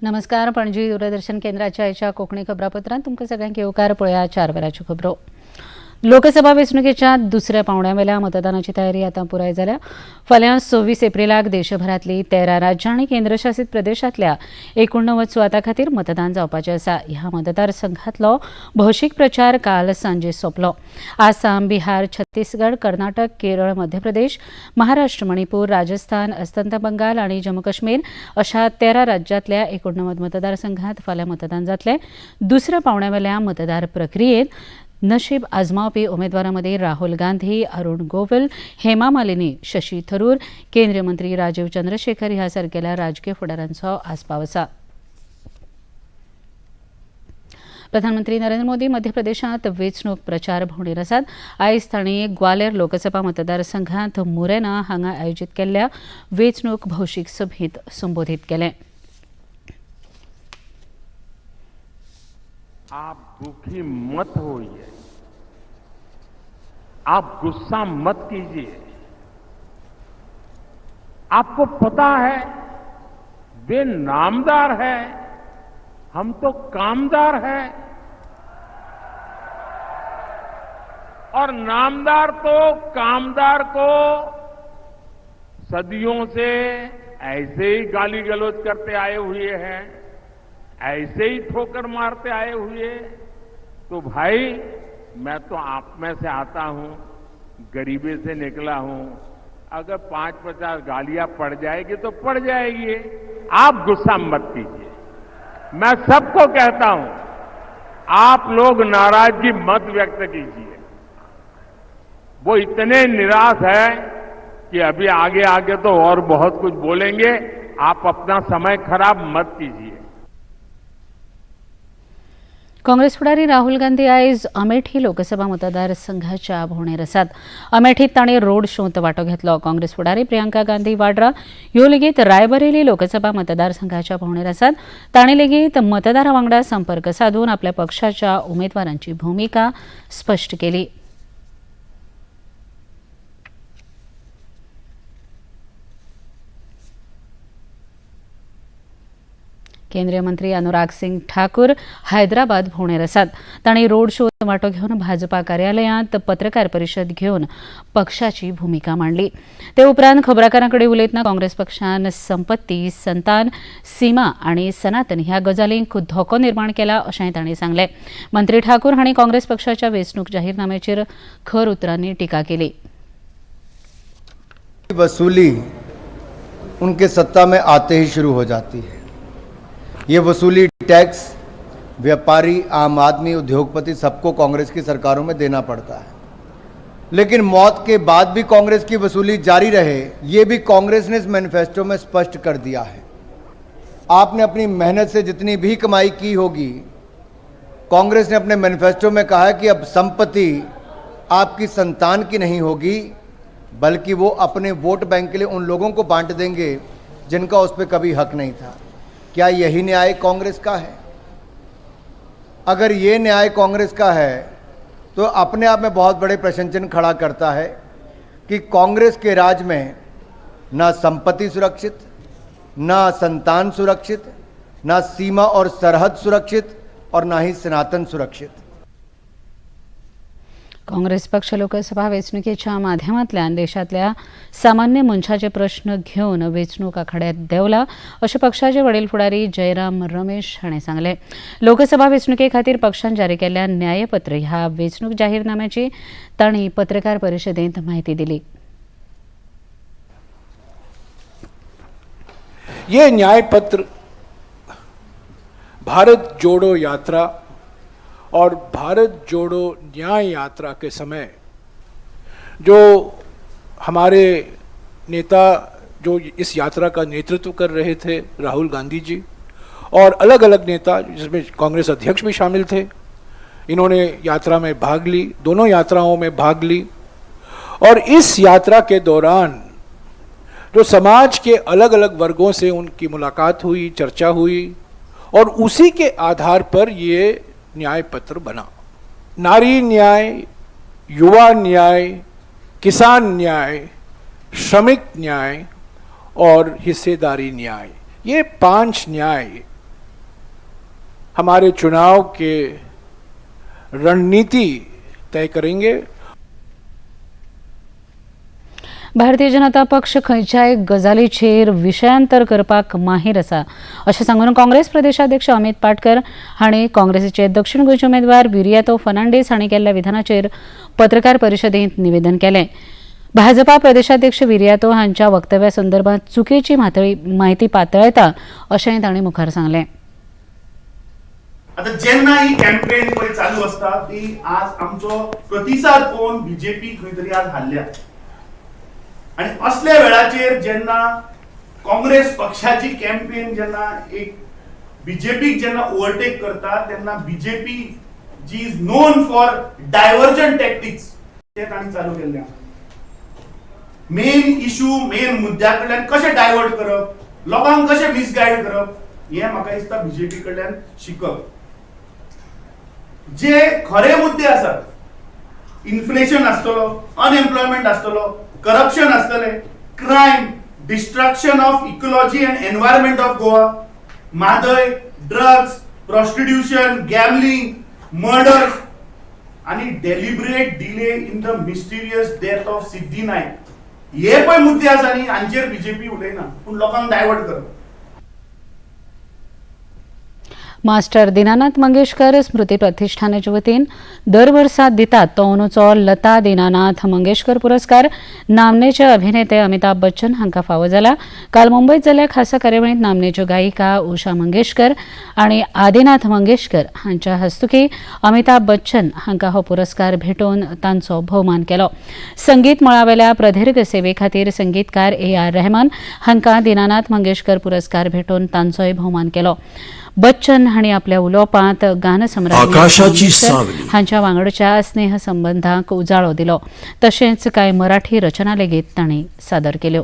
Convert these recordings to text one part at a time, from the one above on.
नमस्कार, पणजी दूरदर्शन केंद्राच्या आयच्या कोंकणी खबरापत्रांत तुमकां सगळ्यांक येवकार. पळया 4 वरांच्यो खबरो. लोकसभा वेंचणुकेच्या दुसऱ्या पावंड्यावेल्या मतदानाची तयारी आतां पुराय जाल्या. फाल्यां 26 एप्रिलाक देशभरांतली 13 राज्यां आनी केंद्रशासीत प्रदेशांतल्या 89 सुवातां खातीर मतदान जावपाचें आसा. ह्या मतदारसंघांतलो भौशीक प्रचार काल सांजे सोंपलो. आसाम, बिहार, छत्तीसगड, कर्नाटक, केरळ, मध्य प्रदेश, महाराष्ट्र, मणिपूर, राजस्थान, अस्तंत बंगाल आनी जम्मू काश्मीर अशा 13 राज्यांतल्या 89 मतदारसंघात फाल्यां मतदान जातलें. दुसऱ्या पावंड्यावेल्या मतदार प्रक्रियेत नशीब आजमावपी उमेदवारांमदीं राहुल गांधी, अरुण गोविल, हेमा मालिनी, शशी थरूर, केंद्रीय मंत्री राजीव चंद्रशेखर ह्या सारकेल्या राजकीय फुडाऱ्यांचो आस्पाव आसा. प्रधानमंत्री नरेंद्र मोदी मध्य प्रदेशांत वेंचणूक प्रचार भोंवडेर आसात. आयज तांणी ग्वालेर लोकसभा मतदारसंघात मुरेना हांगा आयोजीत केल्ल्या वेंचणूक भौशीक सभेत संबोधीत केलें. आप दुखी मत होइए, आप गुस्सा मत कीजिए। आपको पता है, वे नामदार है, हम तो कामदार है। और नामदार तो कामदार को सदियों से ऐसे ही गाली गलौज करते आए हुए हैं, ऐसे ही ठोकर मारते आए हुए। तो भाई, मैं तो आप में से आता हूं, गरीबी से निकला हूं। अगर 5-50 गालियां पड़ जाएगी तो पड़ जाएगी, आप गुस्सा मत कीजिए। मैं सबको कहता हूं, आप लोग नाराजगी मत व्यक्त कीजिए। वो इतने निराश है कि अभी आगे आगे तो और बहुत कुछ बोलेंगे, आप अपना समय खराब मत कीजिए। काँग्रेस फुडारी राहुल गांधी आयज अमेठी लोकसभा मतदारसंघाच्या भोंवडेर आसात. अमेठीत तांणी रोड शोंत वांटो घेतलो. काँग्रेस फुडारी प्रियंका गांधी वाड्रा ह्यो लेगीत रायबरेली लोकसभा मतदारसंघाच्या भोंवडेर आसात. तांणी लेगीत मतदारां वांगडा संपर्क सादून आपल्या पक्षाच्या उमेदवारांची भुमिका स्पश्ट केली. केंद्रीय मंत्री अनुराग सिंग ठाकूर हैदराबाद भोंवडेर आसात. तांणी रोड शोत वांटो घेवन भाजपा कार्यालयांत पत्रकार परिशद घेवन पक्षाची भुमिका मांडली. ते उपरांत खबराकारां कडेन उलयतना काँग्रेस पक्षान संपत्ती, संतान, सीमा आनी सनातन ह्या गजालींक धोको निर्माण केला अशेंय तांणी सांगलें. मंत्री ठाकूर हांणी काँग्रेस पक्षाच्या वेंचणूक जाहीरनाम्याचेर खर उतरांनी टिका केली. वसूली उनके सत्ता में आते ही शुरू हो जाती है। ये वसूली टैक्स व्यापारी, आम आदमी, उद्योगपति सबको कांग्रेस की सरकारों में देना पड़ता है, लेकिन मौत के बाद भी कांग्रेस की वसूली जारी रहे, ये भी कांग्रेस ने इस मैनिफेस्टो में स्पष्ट कर दिया है। आपने अपनी मेहनत से जितनी भी कमाई की होगी, कांग्रेस ने अपने मैनिफेस्टो में कहा है कि अब संपत्ति आपकी संतान की नहीं होगी, बल्कि वो अपने वोट बैंक के लिए उन लोगों को बांट देंगे जिनका उस पर कभी हक नहीं था। क्या यही न्याय कांग्रेस का है? अगर ये न्याय कांग्रेस का है तो अपने आप में बहुत बड़े प्रश्न चिन्ह खड़ा करता है कि कांग्रेस के राज में ना संपत्ति सुरक्षित, ना संतान सुरक्षित, ना सीमा और सरहद सुरक्षित और ना ही सनातन सुरक्षित। काँग्रेस पक्ष लोकसभा वेंचणुकेच्या माध्यमांतल्यान देशांतल्या सामान्य मनशाचे प्रश्न घेवन वेंचणूक आखाड्यात देंवला अशें पक्षाचे वडील फुडारी जयराम रमेश हांणी सांगलें. लोकसभा वेंचणुके खातीर पक्षान जारी केल्ल्या न्यायपत्र ह्या वेंचणूक जाहीरनाम्याची तांणी पत्रकार परिशदेंत म्हायती दिली. ये न्याय पत्र भारत जोड़ो यात्रा और भारत जोड़ो न्याय यात्रा के समय जो हमारे नेता, जो इस यात्रा का नेतृत्व कर रहे थे, राहुल गांधी जी और अलग अलग नेता, जिसमें कांग्रेस अध्यक्ष भी शामिल थे, इन्होंने यात्रा में भाग ली, दोनों यात्राओं में भाग ली। और इस यात्रा के दौरान जो समाज के अलग अलग वर्गों से उनकी मुलाकात हुई, चर्चा हुई और उसी के आधार पर ये न्याय पत्र बना। नारी न्याय, युवा न्याय, किसान न्याय, श्रमिक न्याय और हिस्सेदारी न्याय, ये 5 न्याय हमारे चुनाव के रणनीति तय करेंगे। भारतीय जनता पक्ष खंयच्याय गजालीचेर विशयांतर करपाक माहीर आसा अशें सांगून काँग्रेस प्रदेशाध्यक्ष अमित पाटकर हांणी काँग्रेसीचे दक्षिण गोंयचे उमेदवार विरियातो फर्नांडीस हांणी केल्ल्या विधानाचेर पत्रकार परिशदेंत निवेदन केलें। भाजपा प्रदेशाध्यक्ष विरियातो हांच्या वक्तव्या संदर्भात चुकीची म्हायती पातळायता अशेंय तांणी मुखार सांगलें। आता जेन्ना ही कॅम्पेन पळय चालू आसता ती आज आमचो प्रतिसाद पळोवन बीजेपी खंय तरी आज हारल्या आनी असल्या वेळाचेर जेन्ना काँग्रेस पक्षाची कॅम्पेन जेन्ना एक बीजेपीक जेन्ना ओवरटेक करता तेन्ना BJP ji is known for diversion tactics ते तांणी चालू केल्ले आसा। मेन इशू मेन मुद्द्या कडल्यान कशें डायवर्ट करप, लोकांक कशें मिसगायड करप हें म्हाका दिसता बीजेपी कडल्यान शिकप। जे खरे मुद्दे आसात, इन्फ्लेशन आसतलो, अनएम्प्लॉयमेंट आसतलो, करप्शन आसतले, crime, destruction of ecology and environment of Goa, Mhadei, drugs, prostitution, gambling, murder आनी deliberate delay in the mysterious death of Siddhi Naik हे पळय मुद्दे आसा न्ही, हांचेर बीजेपी उलयना पूण लोकांक डायवर्ट करप। मास्टर दीनानाथ मंगेशकर स्मृती प्रतिष्ठानाच्या वतीन दर वर्सा दितात तो अंदूचो लता दीनानाथ मंगेशकर पुरस्कार नामनेचे अभिनेते अमिताभ बच्चन हांकां फावो जाला। काल मुंबयत जाल्ल्या खासा कार्यावळींत नामनेच्यो गायिका उषा मंगेशकर आनी आदिनाथ मंगेशकर हांच्या हस्तुकी अमिताभ बच्चन हांकां हो पुरस्कार भेटोवन तांचो भोवमान केलो। संगीत मळावेल्या प्रदीर्घ सेवे खातीर संगीतकार ए.आर. रहमान हांकां दीनानाथ मंगेशकर पुरस्कार भेटोवन तांचोय भोवमान केलो। बच्चन हांणी आपल्या उलोवपांत गानसम्राट आकाशाची सावली हांच्या वांगडच्या स्नेहसंबंधांक उजाळो दिलो, तशेंच कांय मराठी रचना लेगीत तांणी सादर केल्यो।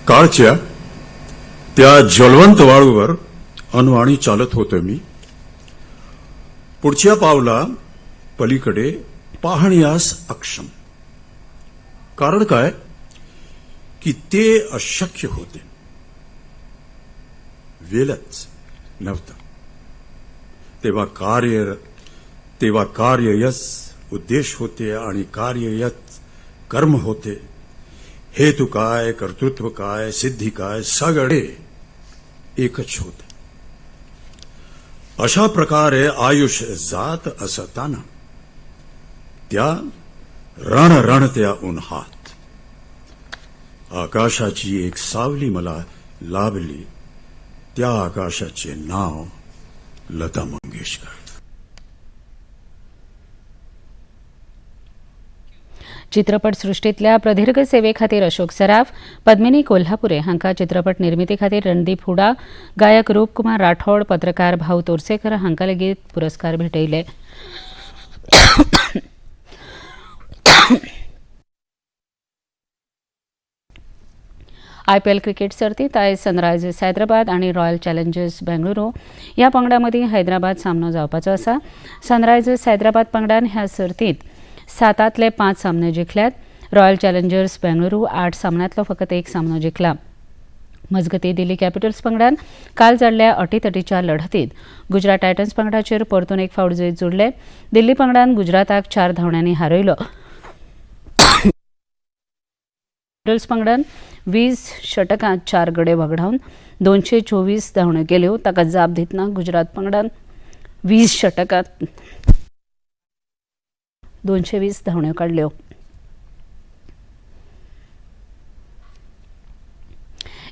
काळच्या त्या ज्वलवंत वाळूवर अनवाणी चालत होतो मी। पुढच्या पावला पलीकडे पाहण्यास अक्षम, कारण काय की ते अशक्य होते, वेलच नव्हता। तेव्हा कार्ययच उद्देश होते आणि कार्ययच कर्म होते। हेतु काय, कर्तृत्व काय, सिद्धी काय, सगळे एकच होते। अशा प्रकारे आयुष्य जात असताना त्या रणरणत्या उन्हात आकाशाची एक सावली मला लाभली। त्या आकाशाचे नाव लता मंगेशकर। चित्रपट सृष्टीतल्या प्रदीर्घ सेवे खातीर अशोक सराफ, पद्मिनी कोल्हापुरे हांकां चित्रपट निर्मिती खातीर रणदीप हुडा, गायक रूपकुमार राठोड, पत्रकार भाऊ तोरसेकर हांकां लेगीत पुरस्कार भेटयले। आयपीएल क्रिकेट सर्तीत आयज सनरायझर्स हैदराबाद आनी रॉयल चॅलेंजर्स बेंगळुरू ह्या पंगडा मदीं हैदराबाद सामनो जावपाचो आसा। सनरायझर्स हैदराबाद पंगडान ह्या सर्तीत 7 5 सामने जिखल्यात। रॉयल चॅलेंजर्स बेंगळुरू 8 सामन्यांतलो फकत 1 सामनो जिखला। मजगती दिल्ली कॅपिटल्स पंगडान काल जाल्ल्या अटीतटीच्या लढतीत गुजरात टायटन्स पंगडाचेर परतून एक फावट जैत जोडले। दिल्ली पंगडान गुजराताक 4 धांवड्यांनी हारयलो। कॅपिटल्स पंगडान 20 षटकांत 4 गडे वगडावन 224 धांवड्यो केल्यो। ताका जाप दितना गुजरात पंगडान 20 षटकांत 220 धांवड्यो काडल्यो।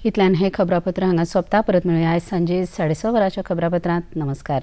इतल्यान हे खबरापत्र हांगा सोंपता। परत मेळुया आयज सांजे 6:30 वरांच्या खबरापत्रांत। नमस्कार।